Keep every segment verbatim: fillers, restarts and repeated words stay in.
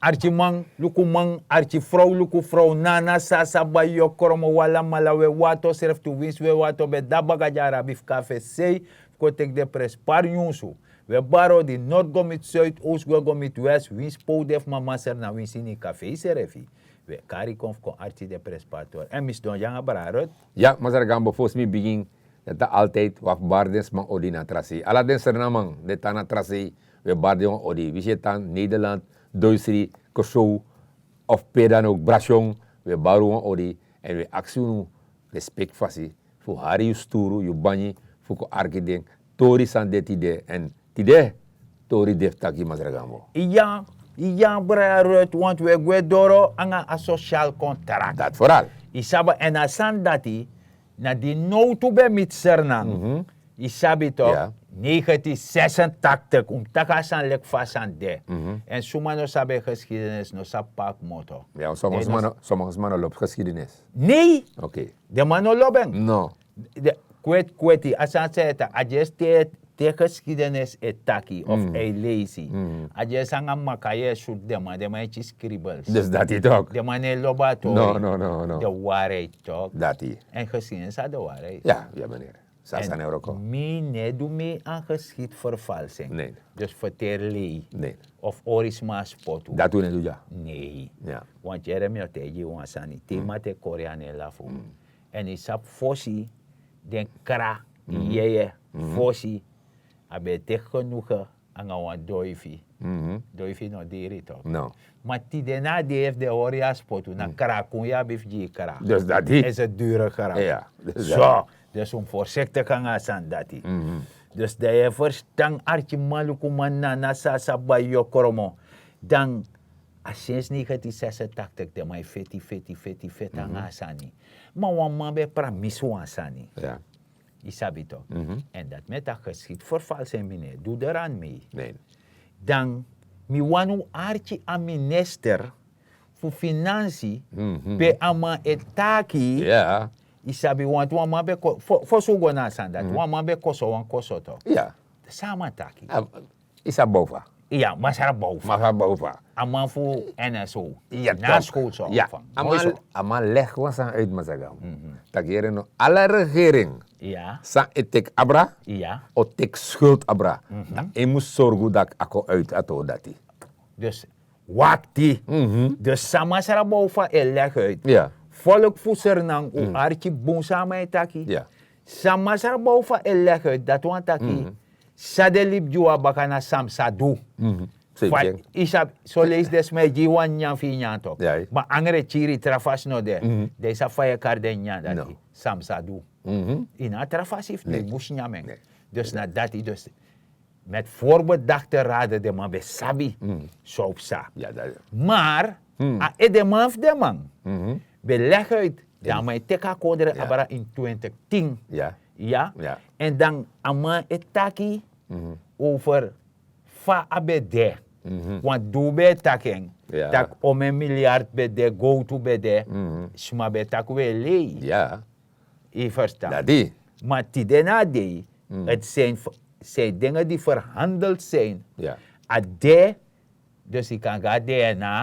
Arkiman lukuman, arkifrow lukufrow, nana sasa bai yokromo, wi alamala wi e wati onsrefi tu, winsi wi e wati o ben de na baka di arabi fu kon na fesei fu kon teki den prenspari nyunsu. Wi e bari odi nord go miti suid, ows go miti west, winsi pe un de fu mama srna, winsi ini kafei srefi, wi e kari kon fu kon arki den prenspari tori. Èn mi sidon gi nanga brada rut. Ya masra gambo, fosi mi bigin, dati na altid wi abi fu bari den sma odi na tra sei. Ala den srnaman di e tan na tra sei, wi e bari den wan odi, winsi yu e tan nederland, doisri, kosou, of pe dan ouk, brasyon, wi e bari wan odi. Èn wi e aksi unu, respeki fasi, fu hari yu sturu yu banyi, fu kon arki den tori san de tide. Èn tide tori de fu taki masra gambo. Iya, iya brada rut, want wi e gwe doro nanga a sosial kontrak. Dati foral. Yu sabi, èn a sani dati na di now tu ben miti srnan. Yu sabi tok, negentien zesentachtig, un mus taki a sani leki fa a sani de. Èn suma no sabi en geskidenis no sabi pa a kmoto. Sommige sma no lobi geskidenis. Nei. Den man no lobi en. Kweti kweti a sani san yu e taki, a dyesi te geskidenis e taki of a e leisi, a dyesi nanga maka yu e sutu den man, den man e kisi kribels. Dus dati tok, den man no e lobi a tori. No no no no. De wari e tok dati. Èn geskidenis a de wari e tok. Ya ya menere. Sasa na wroko. Mi no e du mi an geskiti ferfalsing. Dus ferteri lei of ori sma a spotu. Dati un no e du dya. Nei. Want yere mi o taigi yu wan sani, te yu mati e kori a no e lafu. Èn yu sabi fosi, den kra, yu yeye, fosi a ben e teki genuge nanga wan doifi. Doifi no diri tok. Ma tide na a dei efu den hori yu a spotu na krakun yu abi fu gi yu kra. Dus dati ese dure kra. So, dus un mus forsektik nanga a sani dati. Dus dan yu e ferstan arkiman lukuman, nana sasa bai yokromo. Dan a sensi negentien zesentachtig den man e feti feti feti feti nanga a sani. Ma wan man ben e pramisi wan sani. Yu sabi tok. Èn dati mi e taki geskitu ferfalsing mi no e du dran mei. Dan mi wani un arki a minister fu finansi, pe a man e taki. Yu sabi wantu wan man ben kon fosi un go na a sani dati wan man ben kon so wan kon so tok. San a man taki? Yu sabi bowfa? Iya masra bowfa. A man fu nso. Na a skowtu so a man legi wan sani uit masra gam. Tak' yere no ala regering san e teki abra o teki skultu abra, dan en mus sorgu daki a kon uit a tori dati. Dus wakti. Dus san masra bowfa e legi uit, folku fu sernan un arki bun san a man e taki. San masra bowfa e legi uit dati wan taki san den libi gi un na baka na san mi sa du. Yu sabi soleisi den sma e gi yu wan nyanyan fu yu nyanyan tok. Ma angre kiri tra fasi no de. Dan yu sabi fa yu e kari den nyanyan dati san mi sa du. Yu no abi tra fasi fu du yu mus nyanyan en. Dus na dati dus met vorbedakte rade den man ben sabi san un psa. Mar a edeman fu den man ben legi uit. Dan a man e teki a kodre abra ini twintig tin. Ya. Èn dan a man e taki over fa a ben de. Want di un ben e taki en tak' omen miliard ben de, gowtu ben de, sma ben e taki un e lei. Yu ferstan? Ma tide na a dei, eti sen dinge di ferhandelt sen a de. Dus yu kan go na dna,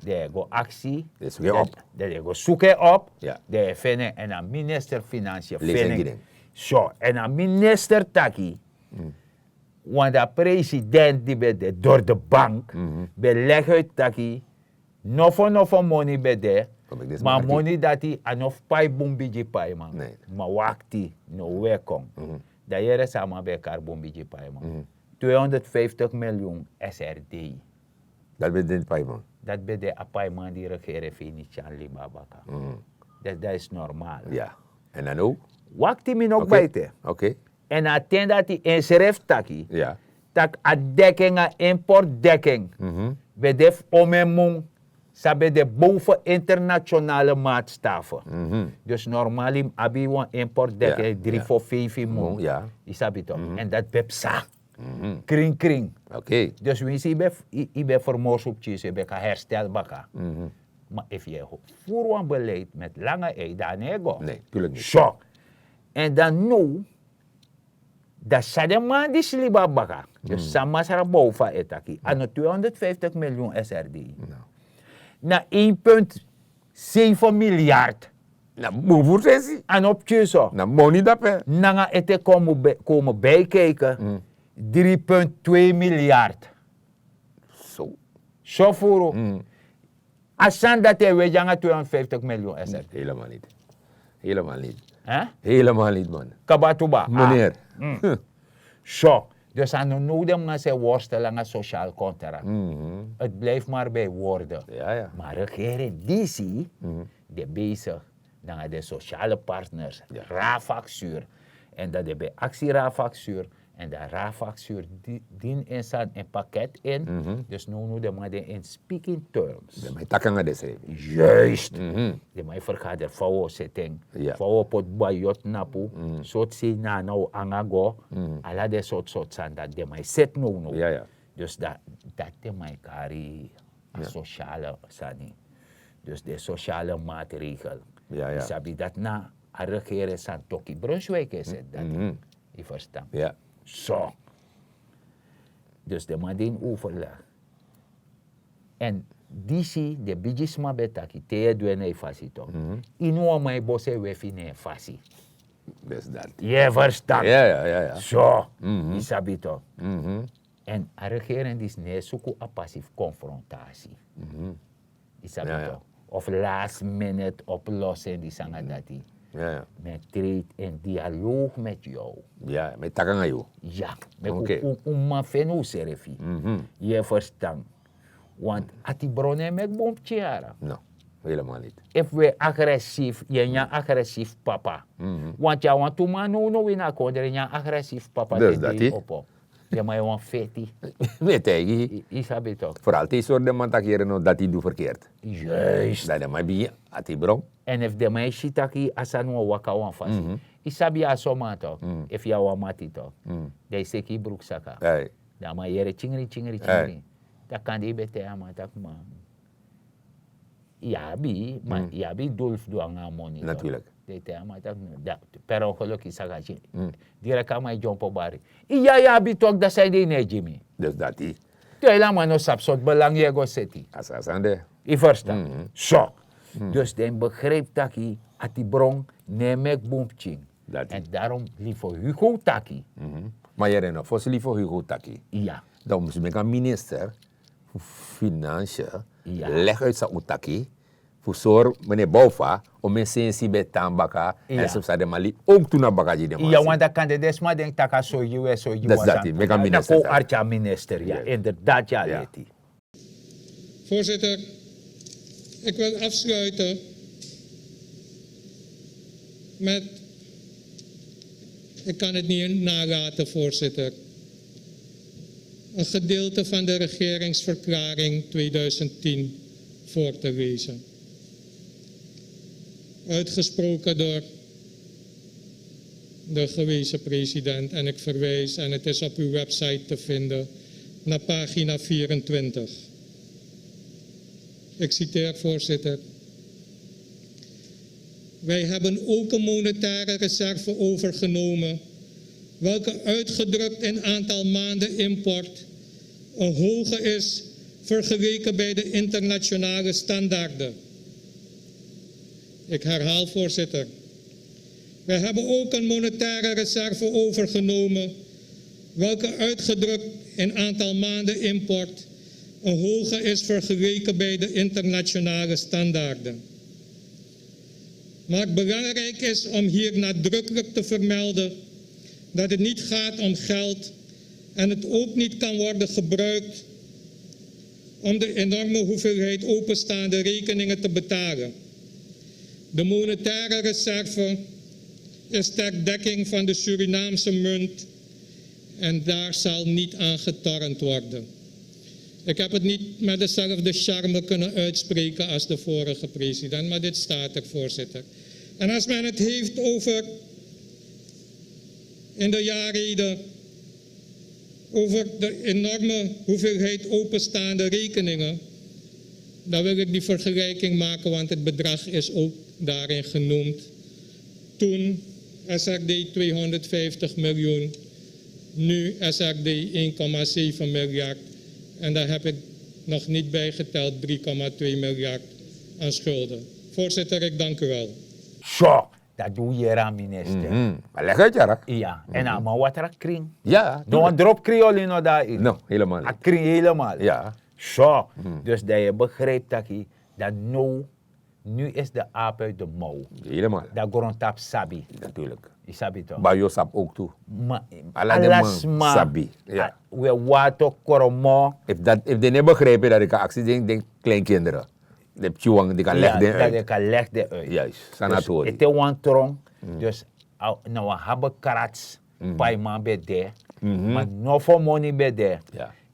den e go aksi, den e go suku en op, den e feni en èn a minister finansi e feni en. So èn a minister taki, want a president di ben de dori de bank ben legi uit taki nofo nofo moni ben de. Ma a moni dati a no fu pai bun bigi paiman. Ma wakti, no un e kon. Dan yere san a man ben e kari bun bigi paiman. Tweehonderdvijftig miljoen srd. Dati ben de a paiman di regeri e fini tyari libi na baka. Dati is normal. Èn a no wakti mi no kbaiti. Èn a ten dati ensrefi taki, tak' a deki en a importdeki en ben de fu omen mun, san ben de bow fu internationale maatstafe. Dus normal yu mus abi wan importdeki en dri fo feifi mun. Yu sabi tok? Èn dati ben psa. Krin krin. Dus winsi yu ben fermorsu pikin so yu ben kan herstel baka. Ma efu yu e furu wan beleid met lange ei dan a no e go. So. Èn dan now, dan san den man disi libi na baka? Dus san masra bow fa e taki a no tweehonderdvijftig miljoen srd. Na één punt zeven miljard. Na bun furu sensi. A no pikin so. Na moni dape. Nanga ete komen bijkijken drie punt twee miljard. So. So furu. A sani dati e wegi nanga tweehonderdvijftig miljoen srd. Helemaal niet. Helemaal niet. Helemaal niet, man. Kabatuba. Meneer. So, dus a no nodi den man se worstel nanga sociaal contract. Het blijft maar bij woorden. Maar regering disi de bezig nanga den sociale partners, rafaksuur. En dat de bij actie rafaksuur en dan rafaksuur dien in san en pakket in. Dus no no de man de in speaking terms. De man takanga de srefi. Juist. De man vergader fawo setting. Fawo pot bayot napu. Sot si na na anga go. Ala de sot sot san dat de man set no no. Dus dat dat de man kari a sociale sani. Dus de sociale maatregel. Sabi dat na a regering san toki Brunswijk is het dat. Je verstand. So. Dus de man dien overleg. En disi de bigisma betaki te ye dwe na e fasi to. Inu a man e bose wefi na e fasi. Dus dat. Je verstand. So. Je sabi to. En a regering disi ne suku a pasi fu konfrontasi. Isabi to. Of last minute oplossing disi nanga dati. Me treed in dialoog met jou. Ya me takanga yu. Ya. Me ku un man feni un srefi. Ye verstan. Want ati bron ne meki bun pikin yara. No. Helemaal niet. Efu we agresief ye nyan agresief papa. Want ya wantu man no no wini a kondre nyan agresief papa. Dus dati. Opo. Den man e wan feti. Mi e taigi yu. Yu sabi tok. Vooral te yu sori den man taki yere no dati yu du verkeerd. Juist. Dan den man e bigin ati bron. En efu den man e si taki a sani wan waka wan fasi, yu sabi yu a son man tok. Efu yu a wan mati tok, dan yu seki yu bruksaka. Dan a man yere tyingri tyingri tyingri. Dan kande yu ben taigi a man taki man, yu abi ma yu abi dul fu du nanga a moni. Natuurlik. Den e taigi a man taki no, dan per ongeluk yu saka si. Direk a man e dyompo bari. Yu ya yu abi tok dan san yu de yu no e gi mi. Dus dati. Te yu la man no sabi sortu belang yu e go seti. A so a sani de. Yu ferstan? So. Dus den begrijp taki ati bron no e meki bun pikin. En darom livo hugo taki. Ma yere no fosi livo hugo taki. Dan un mus meki a minister fu finansi legi uit san un taki, fu sori meneer boufa o men sensi ben tan baka. En so san den man libi owk tu na baka gi den man. Yu a wani dati kande den sma denki tak' a soi gi wi e soi gi wan sani. Meki a minister na kon arki a minister ya inderdaad ya leti. Voorzitter, ik wil afsluiten met, ik kan het niet nalaten, voorzitter, een gedeelte van de regeringsverklaring tweeduizend tien voor te lezen. Uitgesproken door de gewezen president en ik verwijs, en het is op uw website te vinden, naar pagina vierentwintig. Ik citeer, voorzitter: "Wij hebben ook een monetaire reserve overgenomen, welke uitgedrukt in aantal maanden import een hoge is vergeleken bij de internationale standaarden." Ik herhaal, voorzitter: "Wij hebben ook een monetaire reserve overgenomen, welke uitgedrukt in aantal maanden import een hoge is vergeleken bij de internationale standaarden. Maar belangrijk is om hier nadrukkelijk te vermelden dat het niet gaat om geld en het ook niet kan worden gebruikt om de enorme hoeveelheid openstaande rekeningen te betalen. De monetaire reserve is ter dekking van de Surinaamse munt en daar zal niet aan getornd worden." Ik heb het niet met dezelfde charme kunnen uitspreken als de vorige president, maar dit staat er, voorzitter. En als men het heeft over, in de jaarreden, over de enorme hoeveelheid openstaande rekeningen, dan wil ik die vergelijking maken, want het bedrag is ook daarin genoemd. Toen S R D tweehonderdvijftig miljoen, Nu S R D één komma zeven miljard en daar heb ik nog niet bijgeteld drie komma twee miljard aan schulden. Voorzitter, ik dank u wel. So, dat doe hier aan minister. Maar leg uit, Jarak. Ja, en aan mijn water kring. Ja, no een drop kriolino daar in. No, helemaal. A kring helemaal. Ja. So, dus dat je begrijpt dat je dat no Nu is de aap uit de mouw. Helemaal. Dat grondtap sabi. Natuurlijk. Je sabi toch? Bayo sap ook toe. Maar ala de man sabi. Ja. We water koromo. If dat, if de niet begrijpen dat ik actie denk, denk kleinkinderen. De pchuwang die kan leggen uit. Dat ik kan leggen uit. Juist. Sana dus ete wan trong. Dus nou we hebben krats. Paiman ben de, maar no for money ben de.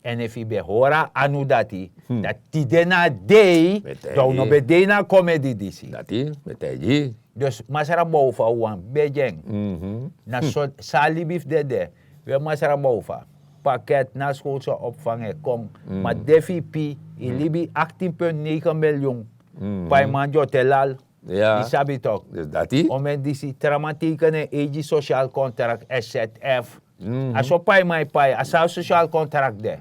En efu yu ben hori a anu dati, dan tide na a dei, dan un no ben de ini a komedi disi. Dati ben taigi yu. Dus masra boufa un wani begi en. Na so san a libi fu dede. We masra boufa, paket na skowtu san opfanga e kon. Ma de fu yu pi, yu libi aktin punt negen milyun. Paiman di o telal. Yu sabi tok. Omeni disi tra man teiken en eigi sosial kontrak, sf. A so paiman e pai a san a sosial kontrak de.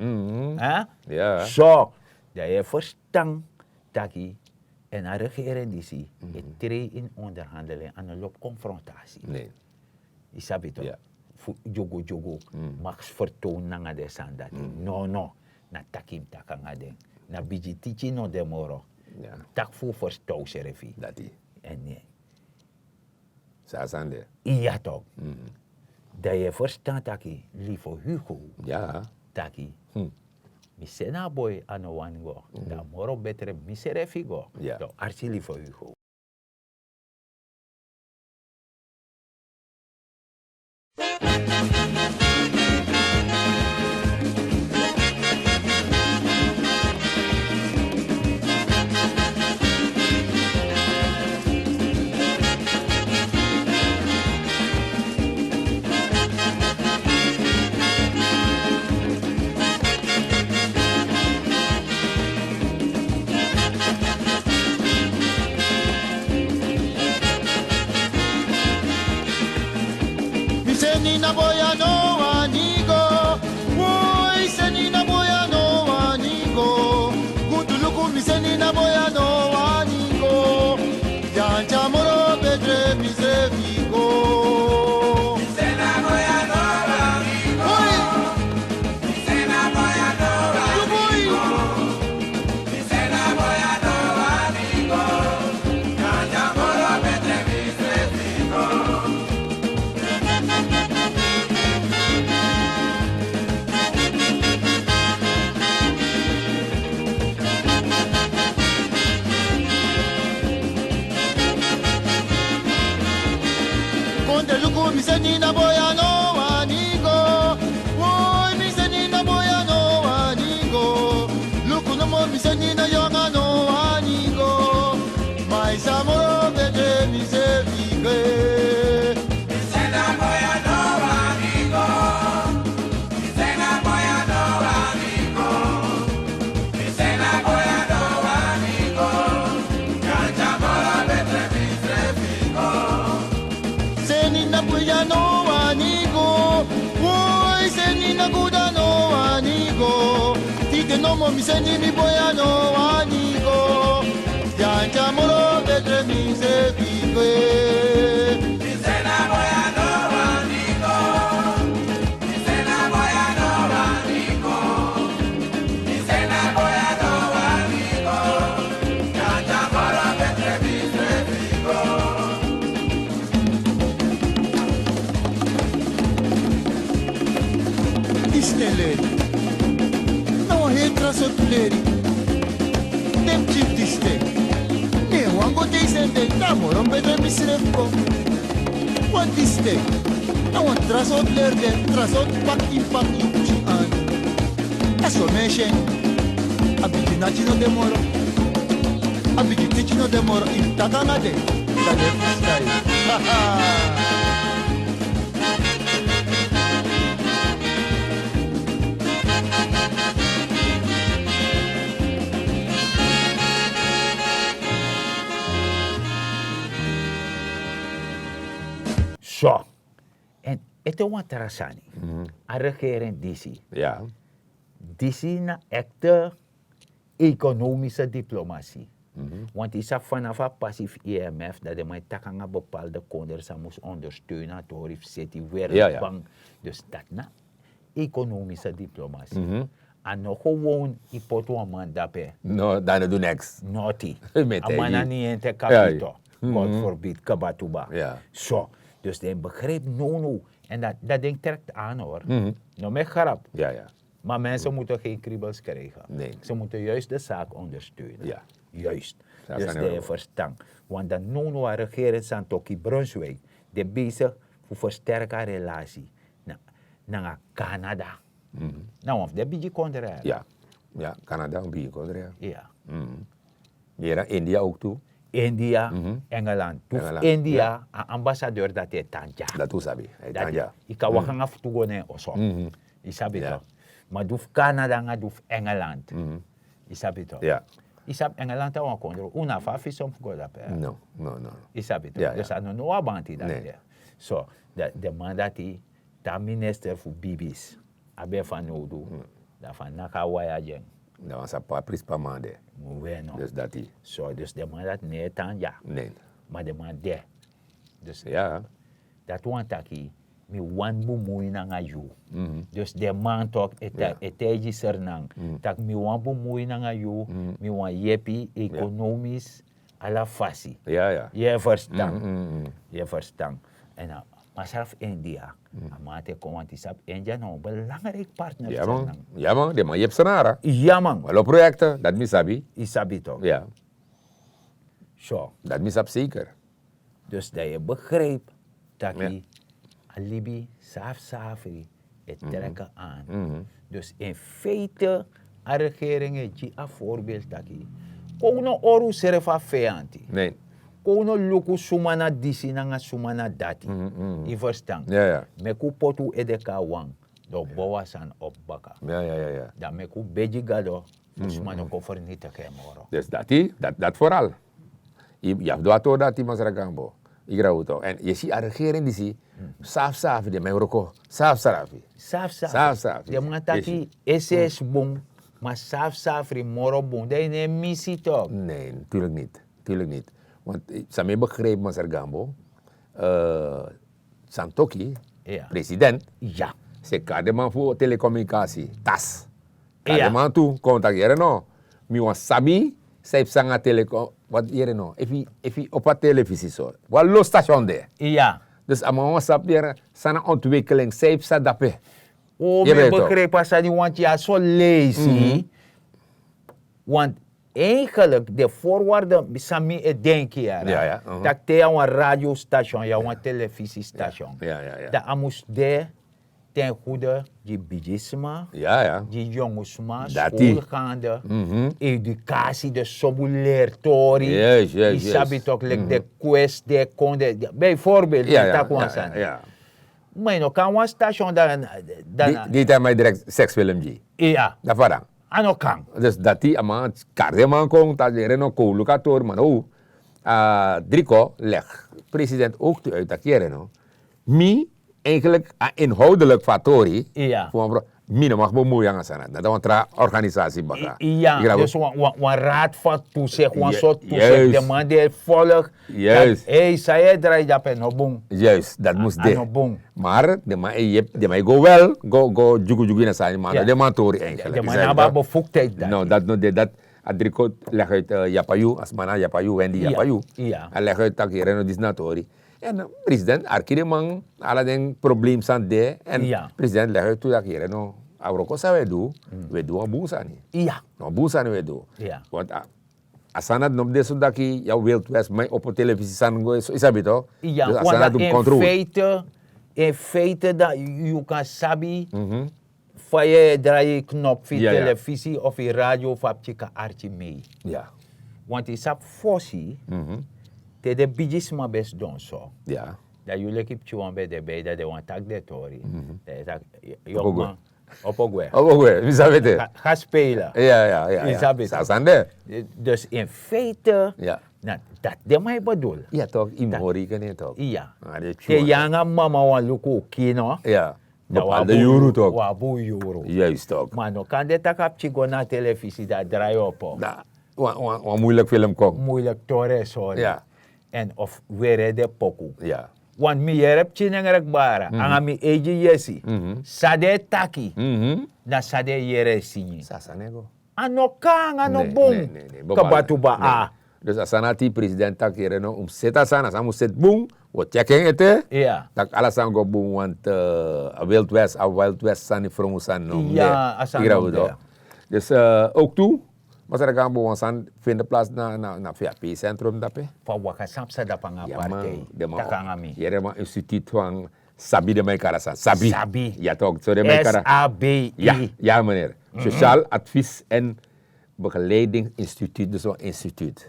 So, dan yu e ferstan taki èn a regering disi e trei ini onderhandeling, a no lobi konfrontasi. Yu sabi tok. Fu dyugu dyugu, maks fertown nanga den sani dati. Nono. Na taki mi taki nanga den, na bigi tiki no de moro. Taki fu ferstow srefi. Dati. Èn ne, san a sani de? Iya tok. Dan yu e ferstan taki livo hugo taki mi seni a boi a no wani go. Dan a moro betre mi srefi go. Arki livo hugo. Mi seni na boya no wani go. Woi seni na boya no wani go. Gudu luku mi seni na boya no wani go. Yancha moro betre mi srefi go. Konde luku mi seni na boya no wani go. Woi mi seni na boya no wani go. Luku nomo mi seni na yonga no wani go. Mai sa moro betre mi srefi go. Seni na boya no wani go. Woi seni na guda no wani go. Tide nomo mi seni mi boya no wani go. Yancha moro betre mi srefi go. Disi ten leri na wan heri tra sortu leri. Den pikin fu disi ten, ne en wani go deisende, dan a moro betre mi srefi go. Wan disi ten na wan tra sortu leri, den tra sortu pakti pakti yu pusu ini anu. A so mi e si en. A bigi nati no de moro. A bigi tiki no de moro, yu taki nanga den, dan den fustan yu. So, èn ete wan tra sani. A regering disi, disi na ekte ekonomische diplomasi. Want yu sabi fanafu a pasi fu imf dat den man e taki nanga bepaalde kondre san mus ondersteun a tori fu seti werelbank. Dus dat na ekonomische diplomasi. A no gewoon yu poti wan man dape. No, dan no du neks. Noti. A man na ni en te kapito. God forbid kabatuba. So, dus den begrijp nownow. En dat ding trekt aan hoor. No meki grap. Maar mensen moeten geen kriebels krijgen. Ze moeten juist de zaak ondersteunen. Juist. Dus de verstand. Want dan no no a regering santoki brunswijk de bezig fu versterken a relatie nanga canada. Na wan fu de bigi kondre. Ya. Ya, canada wan bigi kondre. Ya. Yere india ook tu. India, engeland tu fu india a ambassadeur dati e tan dya. Dati un sabi. Yu kan waka nanga fu tu go na en oso. Yu sabi tok. Ma du fu canada nanga du fu engeland. Yu sabi tok. Yu sabi engeland na wan kondro un na fu a visum fu go dape. No, no, no. Yu sabi tok. Dus a no no wan banti dati de. So den man dati, te a minister fu bibis abi en fanowdu, dan fu a naki a wai a gi en. Dan wan sa papa prisi pe a man de. Mu weno. Dus dati. So dus den man dati no e tan dya. Ma den man de. Dus dati wani taki mi wani bun mui nanga yu. Dus den man tok e taigi sernan tak' mi wani bun mui nanga yu. Mi wani yepi ekonomis, ala fasi. Yu e ferstan? Yu e ferstan? Èn a masra fu india, a man te kon wanti sabi india na wan belangriki partner fu sernan. Ya man, den man yepi senara. Ya man. Alo proyekte dati mi sabi. Yu sabi tok. So dati mi sabi seker. Dus dan yu begrijpi taki a libi safsafri e treke an. Dus in feite a regering e gi a voorbeeld taki kon unu no ori unsrefi a feyanti. Kon unu no luku suma na disi nanga suma na dati. Yu ferstan? Meki un poti un ede kon na wan, dan un bow a sani opo baka. Dan meki un begi gado fu sma no kon fernitigi en moro. Dus dati, dati foral. Yu abi du a tori dati masra gambo. Yu grawtu èn yu e si a regering disi, safsafri den man e wroko. Safsafri. Safsafri. Den man taki ese esi bun, ma safsafri moro bun dan yu no e misi tok. Nee, natuurlik niti. Natuurlik niti. Want san mi e begrijpi masra gambo, santoki, president, seki a den man fu telekomunikasi tas. A den man tu kon taki yere no, mi wani sabi san yu psa nanga telekom. Wat yere no, efu yu opo a telefisi so wan lo station de. Dus a man wani sabi yere san na ontwikeling san yu psa dape. Mi e begrijpi a sani wanti yu a so leisi. Want eigenlik de voorwaarde san mi e denki yara, tak' te yu na wan radiostation yu na wan telefisistation, dan a mus de ten gude gi bigisma, gi yongusma, skolgande, edukasi de sobu leri tori. Yu sabi tok leki de kwesti de kon de bijvoorbeeld yu taki wan sani. Ma yu no kan wan station dan. Di yu tan mai direkt seks film gi. Iya. Dan fara. A no kan. Dus dati a man kari den man kon taki yere no kon luku a tori man no. A driko leg president ook tu uit taki yere no, mi eigenlijk a inhoudelijk fu a tori. Fu wan bro, mi no mag bemoei nanga sana dati a wan tra organisasi baka. Iya. Dus wan raad fu a tusek wan sort tusek den man di e volg. Ei san yu e drai dape no bun. Juist dati mus de. Mar den man e go wel go dyugu dyugu ini a sani man no den man tori eigenlijk. Den man no abi a befuktheid dati. No dati no de dati. A driko leg uit yapayu a sma na yapayu wendi yapayu. A leg uit tak' yere no disi na tori. Èn president arki den man ala den problem san de èn president leg uit tu tak' yere no, a wroko san wi e du, wi e du wan bun sani. Wan bun sani wi e du. Want a sani dati no mus de so daki yu a wild west man yu opo telefisi sani go so yu sabi tok. Dus a sani dati mus kon tru. In feite dan yu kan sabi fa yu e drai yu knop fu yu telefisi of yu radio fu a pikin kan arki mei. Want yu sabi fosi te den bigisma ben sidon so, dan yu leki pikin wan ben de bei dan den wani taki den tori. Dan yu taki yongu man, opo gwe. Opo gwe mi sabi ete. Ga spelen. Yu sabi ete. Dus in feite Na dati den man e bedul. Ya tok, yu mori kene tok. Iya. Te yu nanga mama wan luku un kino. Ya. Bepaalde yuru tok. Wan bun yuru. Juist tok. Ma no kan de tak' a pikin go na a telefisi dan a drai opo. Wan moeilijk film kon. Moeilijk tori e sori. Ya. En of were de poku. Ya. Want mi yere pikin nengre kbara anga mi eigi yesi. San den e taki, na san den e yere e singi. Sasa nego. A no kan anga no bun. Kaba tu ba a. Dus a sani ati president taki yere no un mus seti a sani a sani mus seti bun. Wi o tyeki en ete. Tak' ala sani go bun want a wild west a wild west sani frongu sani no mus de. Igra wi o de. Dus ook tu masra gambo wan sani fende plas na na na vap centrum dape. Fa waka san psa dape nanga partij. Taki nanga mi. Yere man instituut van sabi de man e kari a sani sabi. Sabi. Ya tok so de man e kari a. S A B I. Ya ya meneer. Sociaal advies en begeleidingsinstituut dus wan instituut.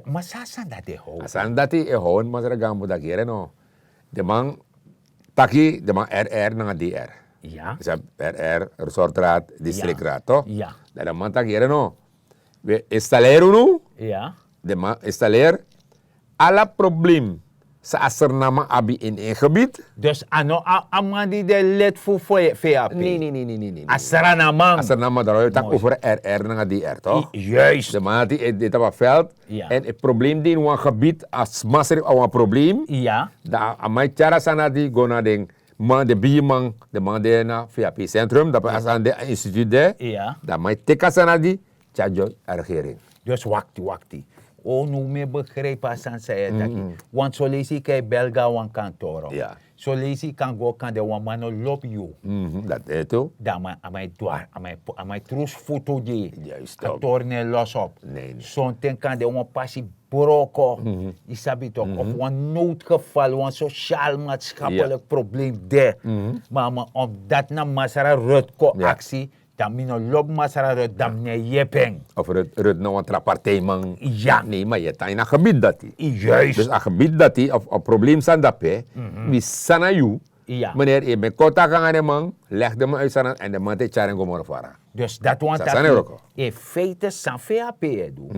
Ma san a sani dati e how? A sani dati e how en masra gambo daki yere no. Den man taki den man rr nanga dr. Ya. Rr resortraad distriktraad tok? Ya. Dan den man taki yere no, wi e installeri unu. Ya. Den man installeri ala problem san a srnaman abi ini en gebied. Dus a no a man di de lid fu vap? Nee nee nee nee. A srnaman. A srnaman dan wi taki over rr nanga dr tok? Juist. Den man ati e de tapu a veld. En e problem di ini wan gebied a smasri a wan problem. Dan a man e tyari a sani ati go na den man den bigi man den man de na vap centrum dape a sani de a instituut de. Dan a man e teki a sani ati tyari gi a regering. Dus wakti wakti. O no mi e begripi a sani san yu e taki. Want soleisi yu kan e bel go na wan kantoro. Soleisi yu kan go kande wan man no lobi yu. Dati de tu. Dan a man e dwari a man e trusu futu gi yu. A tori no e losi op. Sonten kande wan pasi broko. Yu sabi toki of wan noodgeval wan sosial matschapelik problem de. Ma a man omdati na masra rut kon aksi, dan mi no lobi masra rut dan mi no e yepi en. Of rut na wan tra partijman. Ya. Nei ma yu e tan ini a gebied dati. Juist. Dus a gebied dati of a problem sani dape, wi sani na yu. Meneer yu ben kon taki nanga den man, legi den man uit sani en den man te tyari en go moro fara. Dus dati wan taki. In feite san vap e du.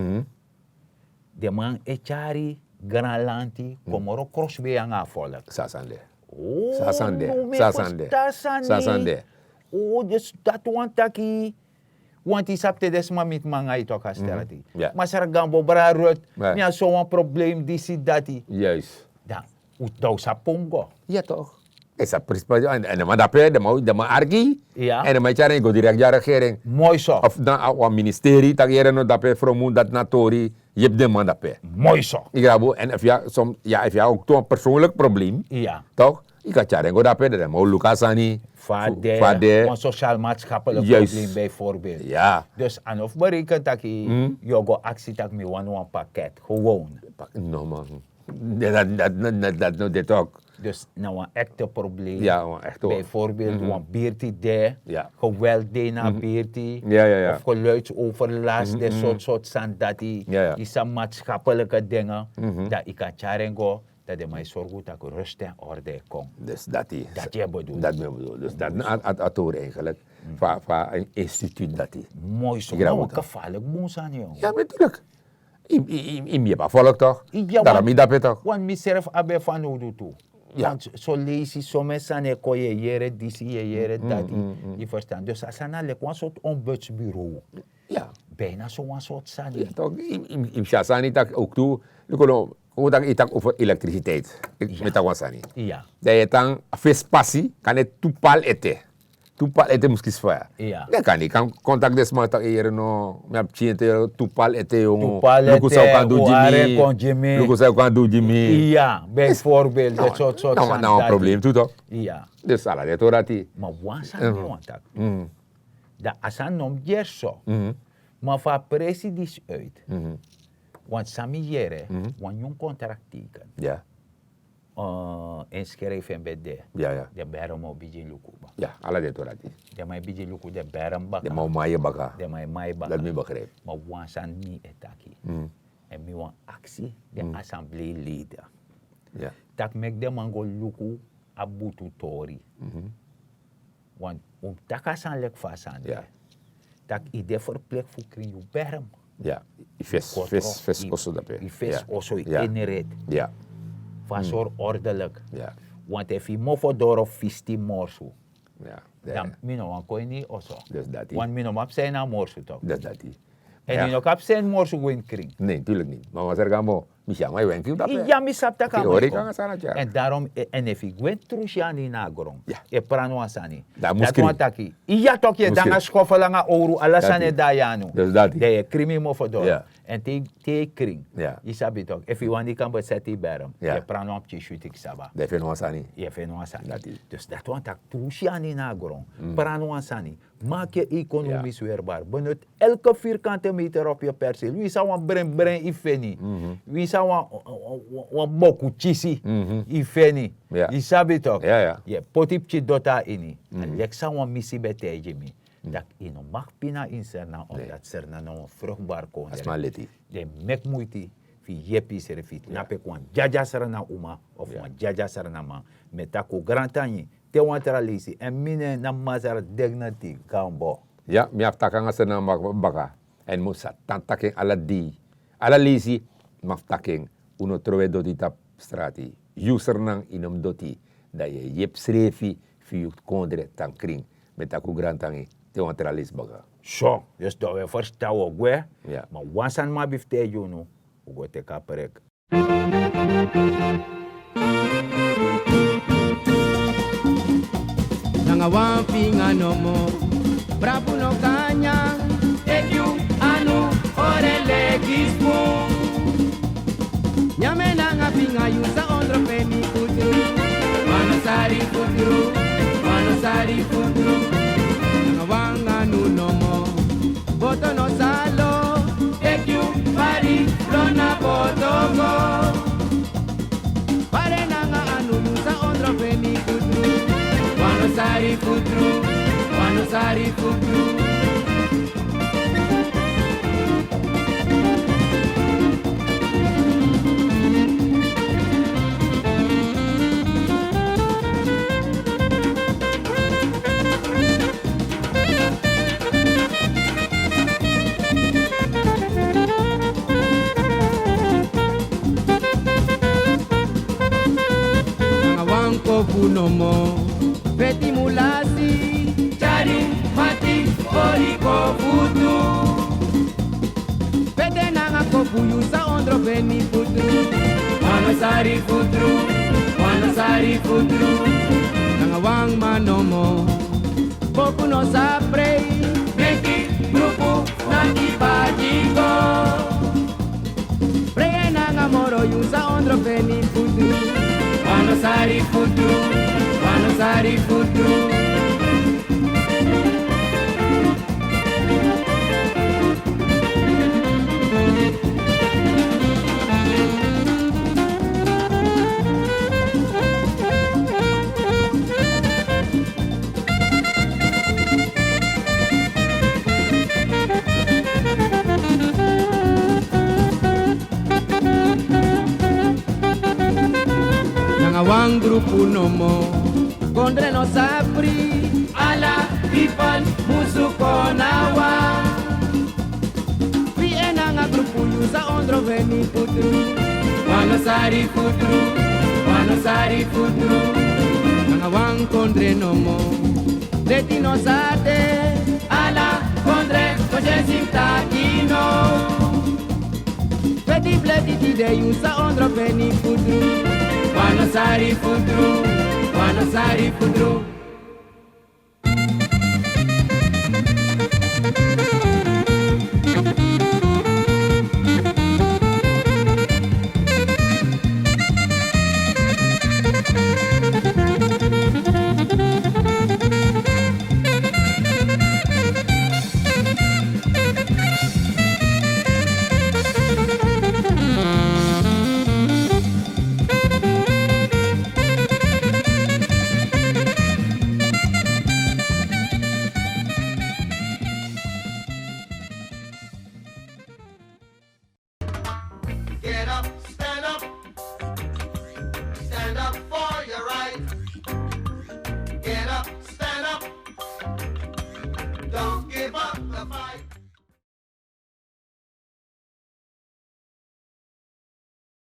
Den man e tyari granlanti kon moro krosbei nanga a volk. San a sani de? San a sani de? San a sani de? San a sani de? Dus dati wan taki. Want yu sabi te den sma miti mi nanga yu toki a stel ati. Masra gambo bra rut, mi abi so wan problem disi dati. Dan un sabi pe un go. Ya tok. Esa prinsipal en den man dape den man arki. En den man e tyari en go direkt gi a regering. Moi so. Of dan a wan ministeri tak' yere no dape fromu dati na tori. Yepi den man dape. Moi so. Igrabu en efu yu abi oktu wan personlik problem. Tok, yu kan tyari en go dape dan den man o luku a sani. Fa a de. Wan sosial matschapelik problem bijvoorbeeld. Dus a no fu bereken taki yu o go aksi tak' mi wani wan paket gewoon. No man. Dati no de tok. Dus na wan ekte problem. Bijvoorbeeld wan birti de, geweld de na birti, of geluidsoverlast de sort sort sani dati. Yu sabi matschappelijke dingen, dan yu kan tyari en go, dan den man e sorgu tak' rust en orde e kon. Dus dati. Dati yu e bedoel. Dati mi e bedoel dus dati na a tori eigenlijk. Fa a instituut dati. Moi so. Na wan gevaarlijk bun sani. Ya natuurlijk. Yu mus yepi a volk tok. Dati mi dape tok. Want mi srefi abi en fanowdu tu. Want soleisi someni sani e kon yu e yere disi yu e yere dati. Yu ferstan dus a sani na leki wan sortu ombudsbureau. Bijna so wan sortu sani. Yu mus si a sani taki oktu. Luku no, un taki yu taki over elektrisiteit. Mi taki wan sani. Dan yu e tan a fesi pasi kan de tu pal ete. Tu pal ete mus kisi faya. Den kan di kan kontakti den sma taki yere no mi abi pikin ete yere tu pal ete yongu. Luku san un kan du gi mi. Luku san un kan du gi mi. Iya. Bijvoorbeeld dat soort soort sani. Na wan problem tu tok. Iya. Dus ala den tori dati. Ma wan sani mi wani taki. Dan a sani no mus gerso. Ma fu a presi disi uit. Want san mi yere wan nyun kontrak teken. En skrijfi en ben de. Den bere mi o bigin luku baka. Ala den tori dati. Den man e bigin luku den bere mi baka. Den man o man e baka. Den man e man e baka. Dati mi begrijpi. Ma wan sani mi e taki. En mi wani aksi den assemblee leden. Tak' meki den man go luku a butu tori. Want un mus taki a sani leki fa a sani de. Tak' yu de ferplek fu krin yu bere mi. Ya. Yu fesi oso dape. Yu fesi oso, yu eni ret. Fu a sori ordelik. Want efu yu mofo doro fisti morsu, dan mi no wani kon ini yu oso. Want mi no man psa ini a morsu tok. Èn yu no kan psa ini morsu go ini krin. Ne, naturlik niti. Ma wan seri kan mo, mi si a man e wenki yu dape. Ya, mi sabi tak' a man e kon. Èn darom, èn efu yu gwe tru si anu ini a gron, e prani wan sani. Dati wani taki, iya tok, yu e de nanga skofel nanga owru, ala sani e de na yu anu. Dan yu e krin mi mofo doro. Èn te yu krin, yu sabi tok, efu yu wani yu kan beseti yu berm, yu e prani wan pikin switi kisaba. Dan yu e feni wan sani. Yu e feni wan sani. Dus dati wani taki tru si anu ini a gron, prani wan sani. Maak yu ekonomis werbar. Benut elke vierkante meter op yu perseel. Winsi a wan brenbren yu feni, winsi a wan, wan boku kisi yu feni, yu sabi tok, yu e poti pikin doti na ini. Leki san wan misi ben taigi mi, tak' yu no mag pina ini Sranan, omdat Sranan na wan vruchtbaar kondre. Den meki muiti fu yepi yusrefi, na pe kon wan dyadya Sranan uma of wan dyadya Sranan man. Mi e taki un grantangi te wan tra leisi, èn mi nen na Masra Dignity Gambo. Ya, mi abi taki nanga Sranan baka. Èn mi sa tan taki en ala dei, ala leisi. Mi abi taki en, un no trowe doti tapu strati. Yu Sranan, yu no mus doti. Dan yu e yepi yusrefi fu yu kondre tan krin. Mi e taki un grantangi te wan tra leisi baka. So, dus dan un e ferstan, un o gwe. Ma wan sani mi abi fu taigi unu, un go teki a prek. Nanga wan finga nomo, brabu no kan nyan. Teki yu anu, ore leki spun. Nyan en nanga finga, yu sa ondro feni futru. Wan no sari futru, wan no sari futru. Nanga wan anu nomo, boto no sa lo. Teki yu bari, lon na boto go. Bari en nanga anu, yu sa ondro feni futru. Wan no sari futru, wan no sari futru. Nanga wan kofu nomo, feti mulasi, tyari mati, ori kofu tu. Feti en nanga kofu, yu sa ondro feni futru. Wan no sari futru, wan no sari futru. Nanga wan man nomo, boku no sa prei. Meki grupu naki badigo. Prei en nanga moro, yu sa ondro feni futru. Wan no sari futru, wan no sari futru. Nanga wan grupu nomo, kondre no sa fri. Ala pipel musu kon na wan. Fri en nanga grupu, yu sa ondro feni futru. Wan no sari futru, wan no sari futru. Nanga wan kondre nomo, leti no sa de. Ala kondre konsensi mus taki no. Feti bleki tide, yu sa ondro feni futru. Wan no sari futru, wan no sari futru.